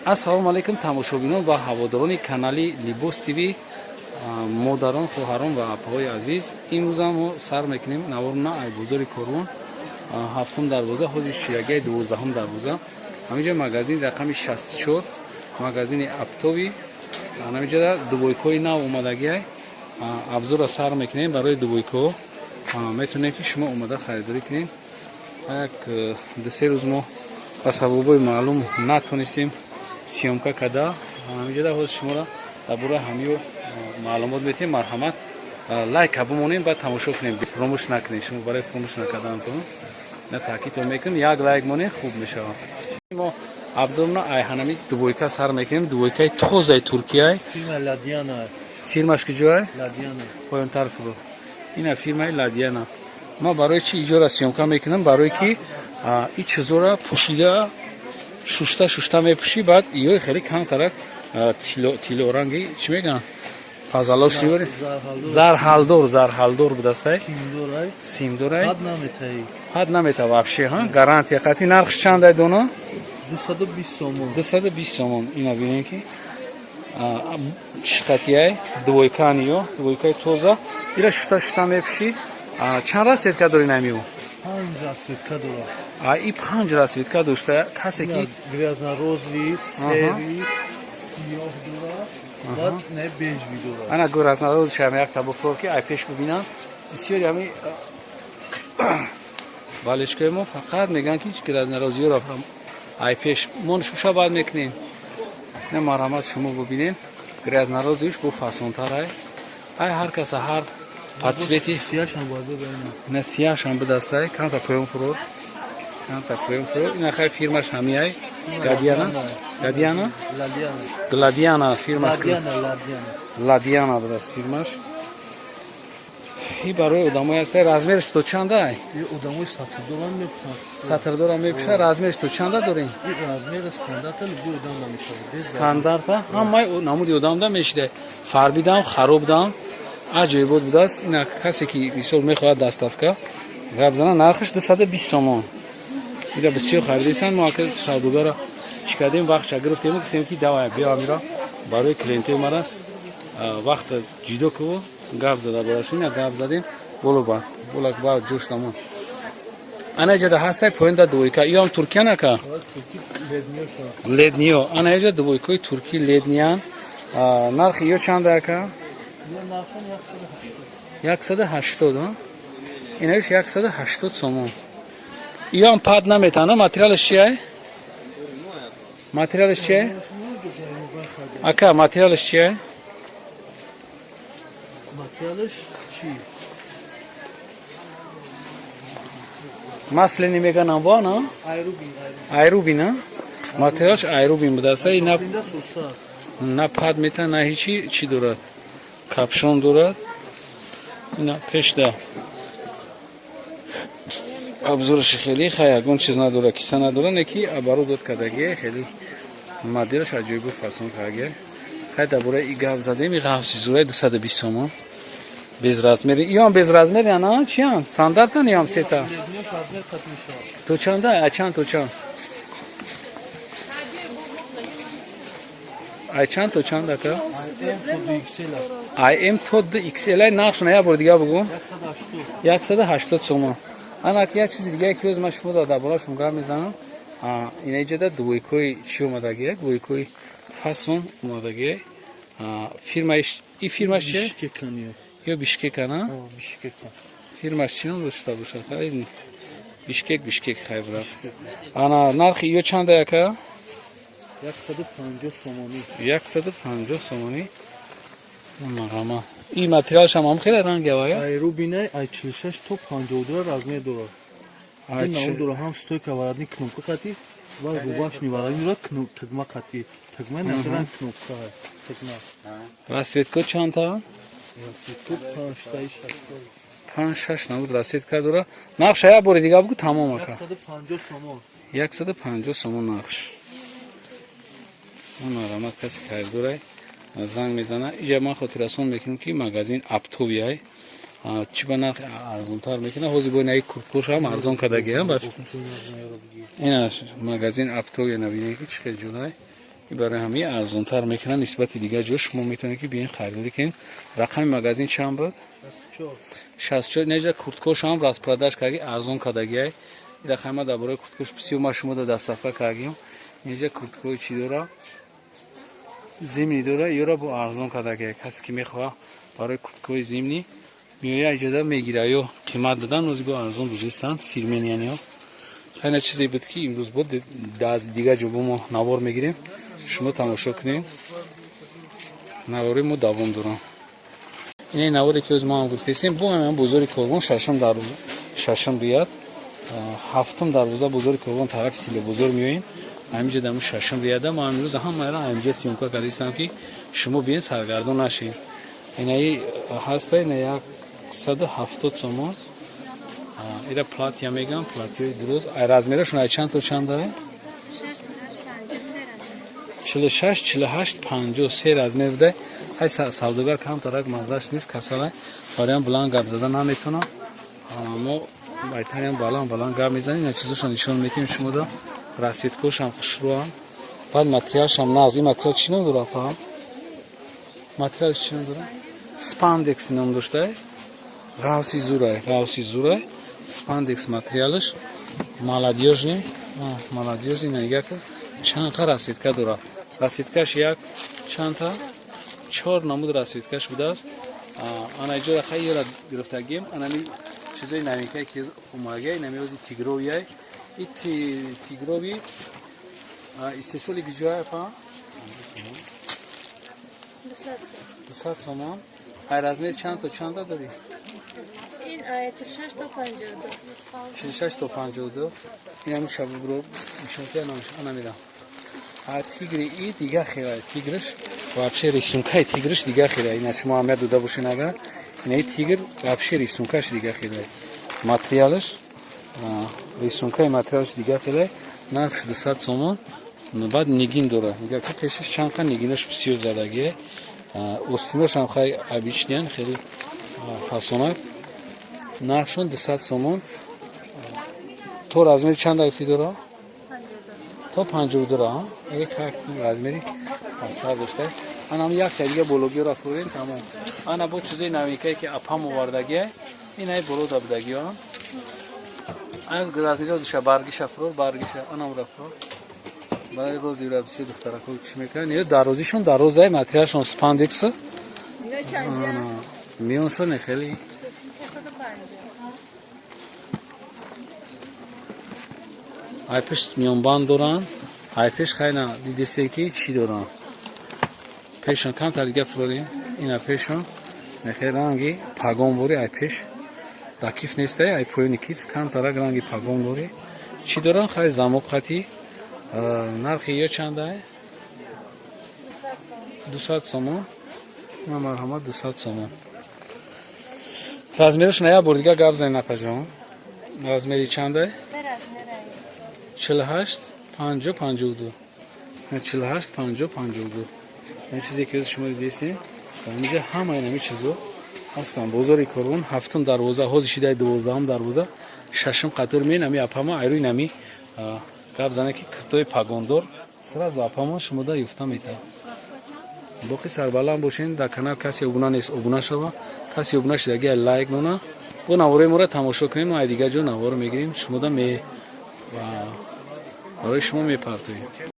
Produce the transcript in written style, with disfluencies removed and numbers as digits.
Ассалому алайкум, тамошобинон ва ҳаводорони канали Либос ТВ, модарон, хоҳарон ва апаҳои азиз. Имрӯзам мо сар мекунем наворна ай бозори Корвон, ҳафтум дарвоза, ҳозир шиягияи 12-ҳум дарвоза. Ҳаминҷа магазини рақами 64, магазини оптовый. Ҳаминҷа двойкаҳои нав омадагиай. Обзора сар мекунем барои двойкаҳо. Метавонем, ки шумо омада харидорӣ кунем. Як 2-се рӯз мо ба сабабҳои маълум натонистем съёмка карда. Ҳаминҷода ҳозир шуморо дар бораи ҳамиё маълумот метиҳем. Марҳамат, лайка бимонем, баъд тамошо кунем. Фуромӯш накунем. Шумо барои фуромӯш накарданатон на таъкидтон мекунем, як лайк монем, хуб мешавад. Мо обзорна ай ҳанами двойка сар мекунем. Двойкаи тозаи Туркияй. Фирмаш куҷоай? Поёнтар фуро. Ина фирмаи Ладиана. Ма барои чи иҷора съёмка мекунам? Барое ки ин чизора пӯшида, шушта шушта мепӯшӣ, баъд иёи хеле камтарак тилоранги, чӣ мегӯянд, пазалош, зарҳалдор, зарҳалдор будастай, симдорай, ҳад намета вообще. Ҳа, гарантия қатъи. Нархш чандай, дона? 220 сомон. 220 сомон. Ина бинем, ки чӣ қатияй двойканиё, двойкаи тоза. Ира шушта шушта мепӯшӣ. Чанд расцветка дори намиу? Панҷ расцветка дорад. И панҷ расцветка дошта. Касе ки Грязно-розовый, серый, сиёҳ дорад, баъд не, бежевый дорад. Ана грязно-розовый шам якта буфор, ки ай пеш бибинам. Бисёри ҳами болельщикои мо фақат мегӯянд, ки грязно-розовый ёро ай пеш мо шуша баъд мекунем. На, марҳамат, шумо бубинем. Грязно-розовый ш бо фасонтарай. Ай ҳар каса ҳар по цвети. На, сияшам бидастай. Камта поён фурор, камта поён фурор. Ина хай, фирмаш ҳамияй. Гадиана, Гадиана, Гладиана фирмаш. Ладиана будааст фирмаш. И барои одамои аст. Размерш то чанда? Одамои сатрдоран мепӯшанд. Сатрдора мепӯшад. Размерш то чанда дорем? Размер стандарта, любой одам намешавад. Стандарта ҳамаи намуди одамда мешида. Фарбидам, харобдам, аҷоибот будааст. Ина касе ки мисол мехоҳад, доставка гап зана. Нархаш 220 сомон. Ида бисёр харидисанд. Мо ака савдогара чӣ кардем, вақтша гирифтему гуфтем, ки давай, биё, амира барои клиентои марас вақт ҷидо куву гап зада бараш. Ина гап задем, боло ба бола ба ҷӯш намон. Ана иҷода ҳастай поинда двойка. Иём туркия нака, ледниё. Ана иҷа двойкаи турки ледниян. Нархи ё чанда, ака? 180. Инаиш 180 сомон. Иём пад наметана. Материалаш чиай? Материалаш чиай, ака? Материалаш чиай? Материалаш чи? Масленый меганам во на. Айрубин материалаш, айрубин будаста. На пад мета, на ҳичи. Чӣ дорад? Капюшон дорад. Ина пешда обзораши хеле хай, ягон чиз надора, киса надора, не ки оборудовать кардагие. Хеле моделаш аҷоибу фасон кардагие. Хай, дар бораи и гап задем. И ғафси зураи 220 сомон, без размери. Иём без размери ана чиян? Стандартан иём сета. То чанда? А чанд то чанд? Ай чанд то чанд, ака? Ай М то 2XL. Ай нарх на, як бор дига бугу. 180 сомон. Ана як чизи дига, ки ман шумо дар борашон гап мезанам. Ина иҷода двойкои чӣ омадагия? Двойкои фасон омадагия. Фирмаиш, и фирмаш чи? Ё Бишкекана? Фирмаш чӣ ном дошта бошад? Бишкек, Бишкек, хай, брат. Ана нархи ё чанда, яка? 150 сомонӣ. 150 сомонӣ. Марҳама. И материалшам ҳам хеле ранг авая. Айрубинай, ай 46 то 52 размер дорад. Ин наум дорад, ҳам стойка воротник кнопка қати ва рубашный воротник дорад, тигма қати. Тигма на ранг, кнопка тигма. Расцветка чандта? Расцветка панҷтаи, шашта. Панҷ, шаш намуд расцветка дорад. Нархша як бори дига бугу, тамом, ака. 150 сомон. 150 сомон нархш. Марҳамат, каси харидорай, занг мезана. Иҷа ман хотиррасон мекунам, ки магазин оптовый. Чӣ ба нарх арзонтар мекунад. Ҳозир бо инаи курткошам арзон кардагиам. Ина магазин оптовый, набинем, ки чӣ хел ҷудай. Барои ҳамин арзонтар мекунанд нисбати дигар ҷо. Шумо метавонед, ки биёин, харидорӣ кунед. Рақами магазин чанд буд? 64. Неҷа курткошам распродаж карги, арзон кардагиай. Рақама дар бораи курткош бисёр ма шумо да доставка кардагим. Инҷа курткои чӣ дора, зимний дора, ёра бо арзон кардагиай. Касе ки мехоҳа барои курткои зимний, меоя, иҷода мегира. Ё қимат додан, озиго арзон дузистанд, фирменный ян. Ё хайна чизе буд, ки имрӯз буд, аз дигар ҷо бо мо навор мегирем, шумо тамошо кунед. Навори мо давом дорам. Ин наворе ки оз мо ҳам гуфтесем, бо ҳамин бозори Корвон, шашум дар шашум ряд, ҳафтум дарвоза, бозори Корвон, тарафи Тиллобозор меоем. Ҳаминҷа даму шашум ряда. Мо имрӯз ҳамаро ҳаминҷа съёмка кардистам, ки шумо биен, саргардон нашед. Инаи ҳаста, ина 170 сомон. Ира платья мегам, платьёи дуруст. Ай размерашон ай чанд то чанд дاره? 46, 48, 53 размер буда. Ҳай савдогар камтарак маззаш нест, касалай, бароям баланд гап зада наметавонам. Мо байтаниам баланд баланд гап мезанем. Ина чизошо нишон метиҳем шумода. Расцветкошам хушрӯам, баъд материалшам нағз. Ин материал чӣ ном дора, апа? Материал чӣ ном дора? Спандекс ном доштай. Ғавси зурай, ғавси зурай, спандекс материалаш, молодёжный, молодёжный. Нигаҳ кар, чанд қа расцветка дора. Расцветкаш як чандта, чор намуд расцветкаш будааст. Ана иҷора хайёра гирифтагим. Анами чизои новинкае ки омагай, инами ози тигровияй. И тигровый истеҳсоли киҷоя, па? 200 сомон. Ай размер чанд то чанда дорӣ? Ин 46 то 52. 46 то 52. Инами шабубро нишонтия, ана мирам. А тигри и дига хела, тигрш вообще рисункаи тигрш дига хела. Ина шумо аҳамият дода бошед агар, инаи тигр вообще рисункаш дига хела, материалаш, рисункаи материалаш дига хела. Нархш 200 сомон. Баъд нигин дора, нига ки пешаш чанд қа нигинаш бисёр задагие. Остиношам хай обычныян, хеле фасонак. Нархшон 200 сомон. То размери чанд гуфтӣ дора? То 52-ра. Размери пастар дошта. Анам якта дига бологиёра фурӯем, тамом. Ана бо чизои новинкае ки апам овардагия, инай болода будагиё. Ана размери баргиша фурор, баргиша анамра фурор. Барои розира бисёр духтарако чӣ мекунанд. Ё дарозишон дарозай, материалшон спандекс, миёншон хеле. Ай пешт миёнбанд доранд, ай пеш хайна дидесте, ки чӣ доранд пешон. Камтар дига фурорем. Ина пешон нехе ранги пагон бори. Ай пеш да киф нестай, ай поёни киф камтарак ранги пагон дори. Чӣ доранд? Хай, замок қати. Нархи ё чандай? 200 сомон. На, марҳамат, 200 сомон. Размераш на як бор дига гап занед, напаҷон. Размери чандай? 48, 50, 52. 48, 50, 52. Ин чизе ки шумо дидестем, инҷа ҳамаи нами чизо ҳастанд. Бозори Корвон, ҳафтум дарвоза, ҳози шидаи дувоздаҳум дарвоза, шашум қатор меин. Ами апама айрӯи нами гап зане, ки киртои пагондор, сразу апама шумода ёфта метавад. Боқӣ сарбаланд бошен. Дар канал касе обуна нест, обуна шава. Касе обуна шидаги, лайк мона, бо навораи моро тамошо кунем. Мо ай дигар ҷо наворо мегирем, шумода барои шумо мепартоем.